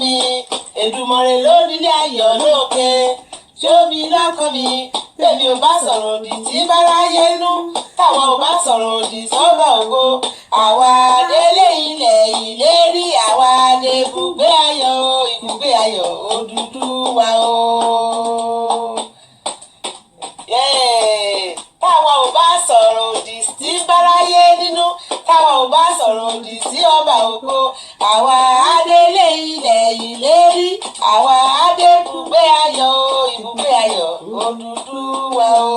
mi. Èdùmàrè ló nílé ayọ̀ lókè. Ṣómi lọ́kàn mi. Bẹ́ẹ̀ni ò bá sọ̀rọ̀ òdì tí báráyé nú. Táwa ò bá sọ̀rọ̀ òdì sọ́ba ògo. Àwa délé ilẹ̀ ìlérí. Àwa dé ibùgbé ayọ̀, ibùgbé ayọ̀ Odùduwà o. Yeah. Táwa ò bá sọ̀rọ̀ òdì sí báráyé nínú, táwa ò bá sọ̀rọ̀ òdì sí ọba ògo, àwa adélé ilẹ̀ ìlérí, àwa adé ibùgbé ayọ̀, ibùgbé ayọ̀ Odùduwà o.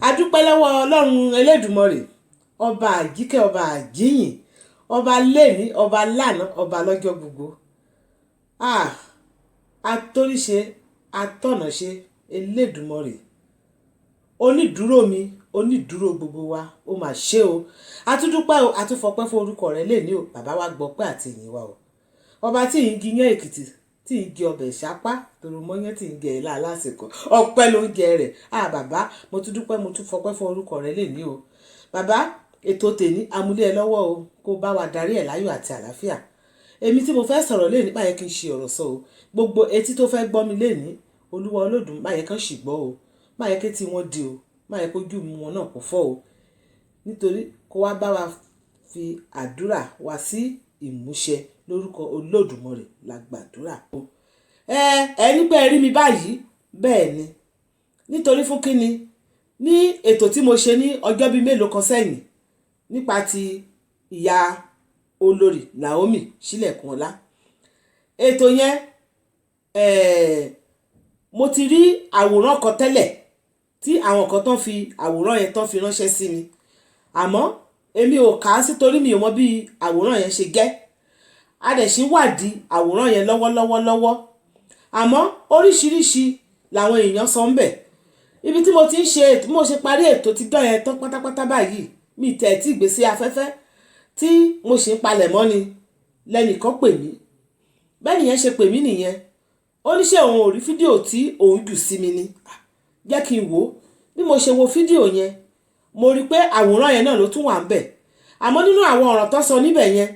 A dúpẹ́ lọ́wọ́ Ọlọ́run Elédùmarè, ọba àjíkẹ́, ọba àjíyìn, ọba lẹ́ni, ọba lánàá, ọba lọ́jọ́ gbogbo. Ah, atóríṣe, atọ́nàṣe Elédùmarè, onídùúró mi, onídùúró gbogbo wa, ó mà ṣe o. Atúndúpẹ́ o, àtúnfọpẹ́ fún orúkọ rẹ̀ lẹ́ni o. Bàbá wa gbọ́pẹ́ àti ìyìn wa o. Ọba tí ń giyán Èkìtì, tí ń gé ọbẹ̀ ìṣápá tòròmọ́yán, tí ń gẹ ẹ̀ lásìkò ọpẹ́ ló ń jẹ rẹ̀. Ah, bàbá, mo tún dúpẹ́, mo tún fọpẹ́ fún orúkọ rẹ̀ lẹ́ni o. Bàbá, ètò tèní amúlé ẹ lọ́wọ́ o, kó bá wa darí ẹ̀ láyọ̀ àti àlàáfíà. Èmi tí mo fẹ́ sọ̀rọ̀ lẹ́ni, má yẹ kí n ṣe ọ̀rọ̀ sọ o. Gbogbo etí tó fẹ́ gbọ́ mi lẹ́ni, Olúwa Olódùn, má yẹ kán sì gbọ́ o, má yẹ kí tí wọ́n di o, má yẹ kójú wọn náà kó fọ́ o, nítorí kó wá bá wa fi àdúrà wá sí ìmúṣẹ. Lórúkọ Olódùmarè la gbàdúrà. Ẹ ẹ ní pé ẹ rí mi báyìí, bẹ́ẹ̀ ni. Nítorí fún kínni? Ní ètò tí mo ṣe ní ọjọ́ bíi mélòó kan sẹ́yìn nípa ti ìyá olórí Naomi Sílẹ̀kùnọlá, ètò yẹn, mo ti rí àwòrán kan tẹ́lẹ̀ tí àwọn kan tán fi àwòrán yẹn tán fi ránṣẹ́ sí mi, àmọ́ èmi ò kà á sí torí mi ò mọ bí àwòrán yẹn ṣe jẹ́. A dẹ̀ ṣì ń wádìí àwòrán yẹn lọ́wọ́lọ́wọ́ lọ́wọ́, àmọ́ oríṣiríṣi làwọn èèyàn sọ ń bẹ̀. Ibi tí mo ti ń ṣe, tí mo ṣe parí ètò ti dán yẹn tán pátápátá báyìí, mi tẹ̀ tí gbèsè afẹ́fẹ́ tí mo ṣì ń palẹ̀ mọ́ ni lẹ́nìkan pè mí. Bẹ́ẹ̀ nìyẹn ṣe pè mí nìyẹn. Ó ní ṣé òun ò rí fídíò tí òun jù sí mi ni? Jẹ́ kí n wò ó. Bí mo ṣe wo fídíò yẹn, mo rí i pé àwòrán yẹn náà ló tún wà ń bẹ̀. Àmọ́ nínú àwọn ọ̀rọ̀ tó sọ níbẹ̀ yẹn,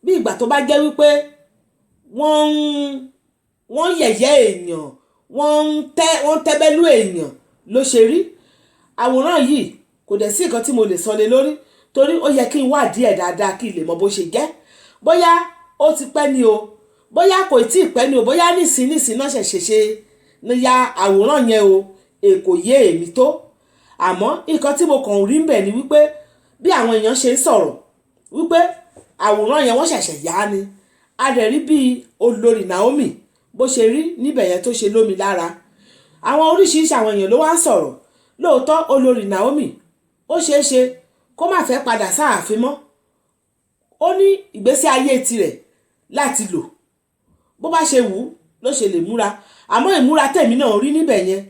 bí ìgbà tó bá jẹ́ wípé wọ́n yẹ̀yẹ́ èèyàn, wọ́n ń tẹ́bẹ́lú èèyàn ló ṣe rí. Àwòrán yìí, kò dẹ̀ sí nǹkan tí mo lè sọ lé lórí, torí ó yẹ kí n wádìí ẹ̀ dáadáa kí n lè mọ bó ṣe jẹ́, bóyá ó ti pẹ́ ni o, bóyá kò tí ì pẹ́ ni o, bóyá nísìn nísìn náà ṣẹ̀ṣẹ̀ ṣe ní ya àwòrán yẹn o, èkó yé èmi tó. Àmọ́ nǹkan tí mo kàn rí ń bẹ̀ ni wípé bí àwọn èèyàn ṣe ń sọ̀rọ̀ wípé àwòrán yẹn, wọ́n ṣẹ̀ṣẹ̀ yá ni. A dẹ̀ rí bí olórí Naomi bó ṣe rí níbẹ̀ yẹn tó ṣe lómi lára. Àwọn oríṣiríṣi àwọn èèyàn ló wá ń sọ̀rọ̀. Lóòótọ́, olórí Naomi, ó ṣeé ṣe kó má fẹ́ padà sáàfin mọ́. Ó ní ìgbésí ayé tirẹ̀ láti lò, bó bá ṣe wù ú ló ṣe lè múra. Àmọ́ ìmúra tèmi náà rí níbẹ̀ yẹn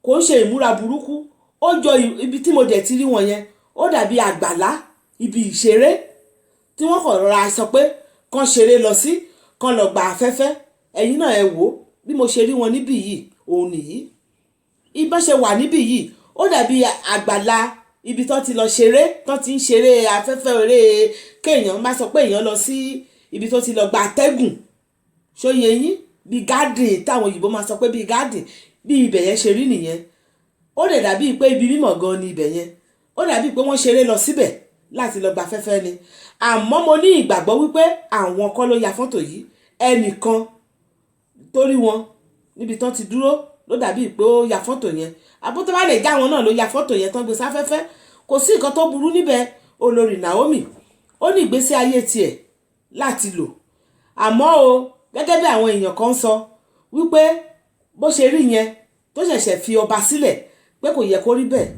kò ń ṣe ìmúra burúkú. Ó jọ ibi tí mo dẹ̀ ti rí wọn yẹn, ó dàbí àgbàlá ibi ìṣeré tí wọ́n kàn rọra sọ pé kán ṣeré lọ sí, kán lọ gba afẹ́fẹ́. Ẹ̀yin náà ẹ wò ó, bí mo ṣe rí wọn níbí yìí, òun nìyí. Ibà ṣe wà níbí yìí, ó dàbí àgbàlá ibi tó ti lọ ṣeré, tó ti ń ṣeré afẹ́fẹ́, eré kéèyàn má sọ pé èèyàn lọ sí ibi tó ti lọ gba atẹ́gùn. Ṣóye yín? Bí garden táwọn òyìnbó máa sọ pé bí garden, bí ibẹ̀ yẹn ṣe rí nìyẹn. Ó lè dàbí pé ibi mímọ̀ gan ni ibẹ̀ yẹn. Ó dàbí pé wọ́n ṣeré lọ síbẹ̀ láti lọ gba afẹ́fẹ́ ni. Àmọ́ mo ní ìgbàgbọ́ wípé àwọn kọ́ ló ya fọ́tò yìí. Ẹnìkan torí wọn níbi tán ti dúró ló dàbí pé ó ya fọ́tò yẹn. Àbó tó bá lè já wọn náà ló ya fọ́tò yẹn tán gbé sáfẹ́fẹ́, kò sí nǹkan tó burú níbẹ̀. Olórí Naomi, ó ní ìgbésí ayé tiẹ̀ láti lò. Àmọ́ o, gẹ́gẹ́ bí àwọn èèyàn kan sọ wípé bó ṣe rí yẹn tó ṣẹ̀ṣẹ̀ fi ọba sílẹ̀, pé kò yẹ kó rí bẹ́ẹ̀.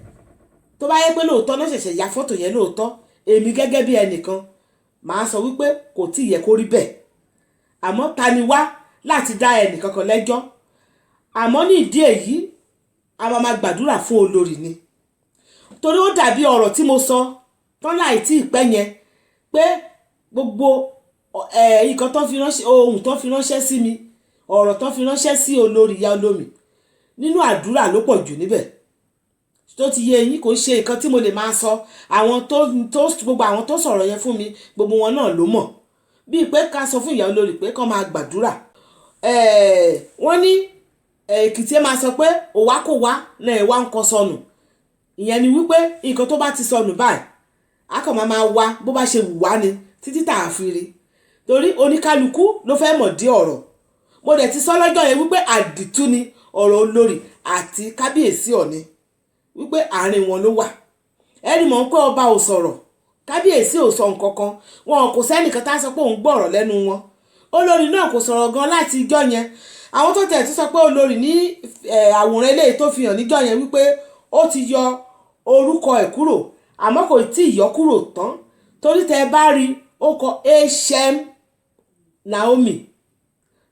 Tó bá yẹ pé lóòótọ́ náà ṣẹ̀ṣẹ̀ ya fọ́tò yẹn lóòótọ́, èmi gẹ́gẹ́ bí ẹnìkan màá sọ wípé kò tí ì yẹ kó rí bẹ́ẹ̀. Àmọ́ ta ni wá láti dá ẹnìkankan lẹ́jọ́? Àmọ́ ní ìdí èyí, a máa ma gbàdúrà fún olórí ni, torí ó dàbí ọ̀rọ̀ tí mo sọ tán láì tí ì pẹ́ yẹn pé gbogbo nǹkan tó fi ránṣẹ́, ohun tó fi ránṣẹ́ sí mi, ọ̀rọ̀ tó fi ránṣẹ́ sí olórí ìyá olómi nínú àdúrà ló pọ̀ jù níbẹ̀. Tó ti yé yín, kò ṣe nǹkan tí mo lè máa sọ. Àwọn tó gbogbo àwọn tó sọ̀rọ̀ yẹn fún mi, gbogbo wọn náà ló mọ̀. Bíi pé ká sọ fún ìyá olórí pé kó máa gbàdúrà. Wọ́n ní Èkìtì máa sọ pé òwá kò wá náà ẹ̀ wá ń kọ sọnù. Ìyẹn ni wípé nǹkan tó bá ti sọnù báyìí, a kàn máa wá bó bá ṣe wù wá ni títí tá a fi rí, torí oníkálukú ló fẹ́ mọ̀ dí ọ̀rọ̀. Mo dẹ̀ ti sọ lọ́jọ́ yẹn wípé àdìtú ni ọ̀rọ̀ olórí àti kábíyèsí Ọ̀ọ̀ni, wípé àárín wọn ló wà. Ẹni mọ̀ ń pé ọba ò sọ̀rọ̀, kábíyèsí ò sọ nǹkan kan, wọn kò sẹ́nìkan tá a sọ pé òun gbọ́ ọ̀rọ̀ lẹ́nu wọn. Olórí náà kò sọ̀rọ̀ gan láti ijọ́ yẹn. Àwọn tó tẹ̀ tó sọ pé olórí ní àwòrán eléyìí tó fi hàn níjọ́ yẹn wípé ó ti yọ orúkọ ẹ̀ kúrò, àmọ́ kò tí ì yọ kúrò tán, torí tẹ́ ẹ bá rí, ó kọ HM Naomi,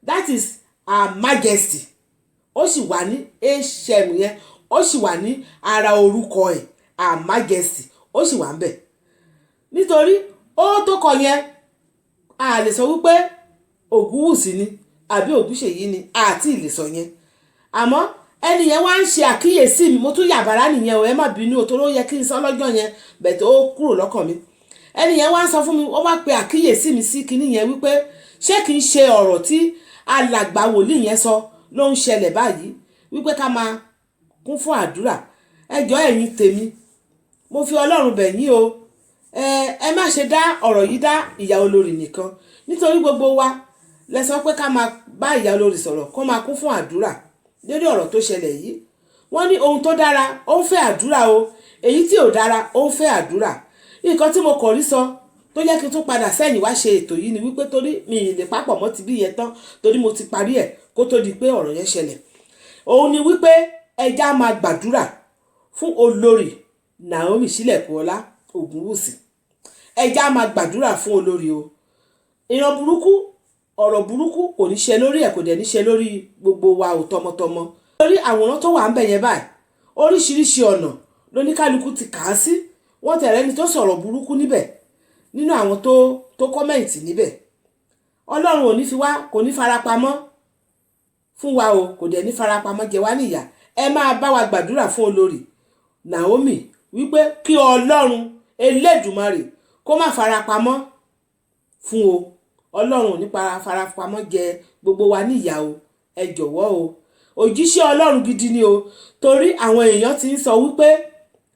that is Her Majesty. Ó sì wà ní HM yẹn, ó sì wà ní ara orúkọ ẹ̀, Her Majesty, ó sì wà ń bẹ̀. Nítorí ó tó kọ yẹn, a lè sọ wípé Ògúnwùsì ni àbí Ògúnṣèyí ni, àti ìlè sọ yẹn. Àmọ́ ẹni yẹn wá ń ṣe àkíyèsí mi, mo tún yàbàrá nìyẹn o, ẹ má bínú o, torí ó yẹ kí n sọ lọ́jọ́ yẹn bẹ̀tẹ̀, ó kúrò lọ́kàn mi. Ẹni yẹn wá ń sọ fún mi, ó wá pe àkíyèsí mi sí kinní yẹn wípé ṣé kìí ṣe ọ̀rọ̀ tí alàgbà wòlíì yẹn sọ ló ń ṣẹlẹ̀ báyìí, wípé ká máa kún fún àdúrà. Ẹ jọ̀ọ́, ẹ̀yin tèmi, mo fi Ọlọ́run bẹ̀ yín o. Ẹ má ṣe dá ọ̀rọ̀ yìí dá ìyá olórí nìkan, nítorí gbogbo wa lẹ sọ pé ká máa bá ìyá olórí sọ̀rọ̀, kó máa kún fún àdúrà lórí ọ̀rọ̀ tó ṣẹlẹ̀ yìí. Wọ́n ní ohun tó dára, ó ń fẹ́ àdúrà o, èyí tí ò dára, ó ń fẹ́ àdúrà. Nǹkan tí mo kọ̀ rí sọ tó jẹ́ kí n tún padà sẹ́yìn wá ṣe ètò yìí ni wípé torí mi ì lè papọ̀ mọ́ ti bí yẹn tán, torí mo ti parí ẹ̀ kó tó di pé ọ̀rọ̀ yẹn ṣẹlẹ̀, òun ni wípé ẹja máa gbàdúrà fún olórí Naomi Sílẹ̀kùnọlá Ògúnwùsì. Ẹja máa gbàdúrà fún olórí o. Ìran burúkú, ọ̀rọ̀ burúkú kò ní ṣe lórí ẹ̀, kò dẹ̀ ní ṣe lórí gbogbo wa ò, tọmọtọmọ. Lórí àwòrán tó wà ń bẹ̀ yẹn báyìí, oríṣiríṣi ọ̀nà lóníkálukú ti kà á sí. Wọ́n tẹ̀rẹ́ ni tó sọ̀rọ̀ burúkú níbẹ̀ nínú àwọn tó comment níbẹ̀. Ọlọ́run ò ní fi wá, kò ní farapamọ́ fún wa o, kò dẹ̀ ní farapamọ́ jẹ wá níyà. Ẹ máa bá wa gbàdúrà fún olórí Naomi wípé kí Ọlọ́run Elédùmarè kó má farapamọ́ fún o. Ọlọ́run ò ní farapamọ́ jẹ gbogbo wa níyà o. Ẹ jọ̀wọ́ o. Òjíṣẹ́ Ọlọ́run gidi ni o, torí àwọn èèyàn ti ń sọ wípé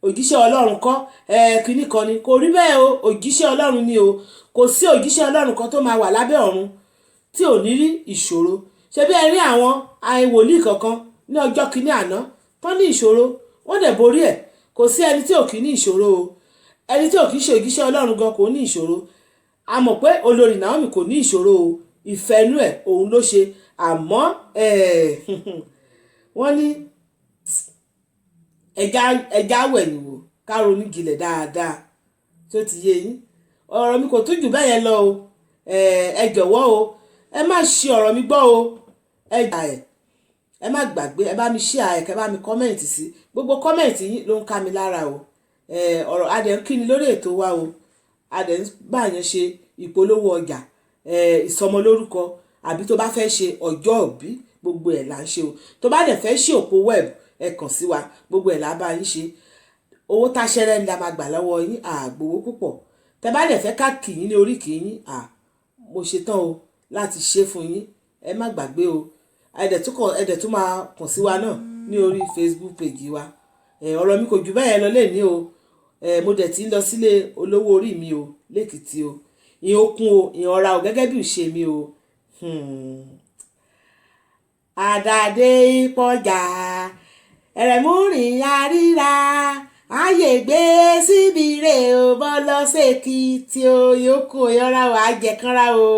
òjíṣẹ́ Ọlọ́run kọ́ ẹ, kínní kan ni. Kò rí bẹ́ẹ̀ o, òjíṣẹ́ Ọlọ́run ni o. Kò sí òjíṣẹ́ Ọlọ́run kan tó máa wà lábẹ́ ọ̀run tí ò ní rí ìṣòro. Ṣé bí ẹ rí àwọn wòlíì kankan ní ọjọ́ kínní àná tán ní ìṣòro, wọ́n dẹ̀ borí ẹ̀. Kò sí ẹni tí ò kí ní ìṣòro o. Ẹni tí ò kí ṣe òjíṣẹ́ Ọlọ́run gan kò ní ìṣòro. A mọ̀ pé olórí Naomi kò ní ìṣòro o. Ìfẹ́ inú ẹ̀ òun ló ṣe. Àmọ́ wọ́n ní ẹja wẹ̀yìn wò, ká ronú jinlẹ̀ dáadáa. Tó ti yé yín, ọ̀rọ̀ mi kò tún jù bẹ́ẹ̀ yẹn lọ o. Ẹ jọ̀wọ́ o, ẹ má ṣe ọ̀rọ̀ mi gbọ́ o. Ẹ gbà ẹ̀, ẹ má gbàgbé, ẹ bá mi share ẹ, kẹ́ bá mi comment sí. Gbogbo comment yín ló ń ká mi lára o. Ọ̀rọ̀ adẹ̀ ń kíni lórí ètò wa o, adẹ̀ ń bá yẹn ṣe ìpolówó ọjà, ìsọmọlórúkọ, àbí tó bá fẹ́ ṣe ọjọ́ òbí, gbogbo ẹ̀ là ń ṣe o. Tó bá dẹ̀ fẹ́ ṣe òpó web, ẹ kàn sí wa, gbogbo ẹ̀ là bá yín ṣe. Owó táṣẹ́rẹ́ ni la máa gbà lọ́wọ́ yín, àgbowó púpọ̀. Tẹ bá dẹ̀ fẹ́ ká kì yín ní oríkì yín, mo ṣetán o láti ṣe fún yín. Ẹ má gbàgbé o. Ẹ dẹ̀ tún máa kàn sí wa náà ní orí Facebook page wa. Ọ̀rọ̀ mi kò jù bẹ́ẹ̀ lọ lẹ́ni o. Mo dẹ̀ ti ń lọ sílé olówó orí mi o lẹ́kìtì o. Ìyẹn okun o, ìyẹn ọ̀ra o, gẹ́gẹ́ bí ìṣe mi o. Àdàdé ìpọ̀jà ẹ̀rẹ̀múrìn àríra ààyè gbé síbi rè o, bọ́ lọ sẹ́kìtì o, yòókù òyọ́ra o, àjẹkánra o.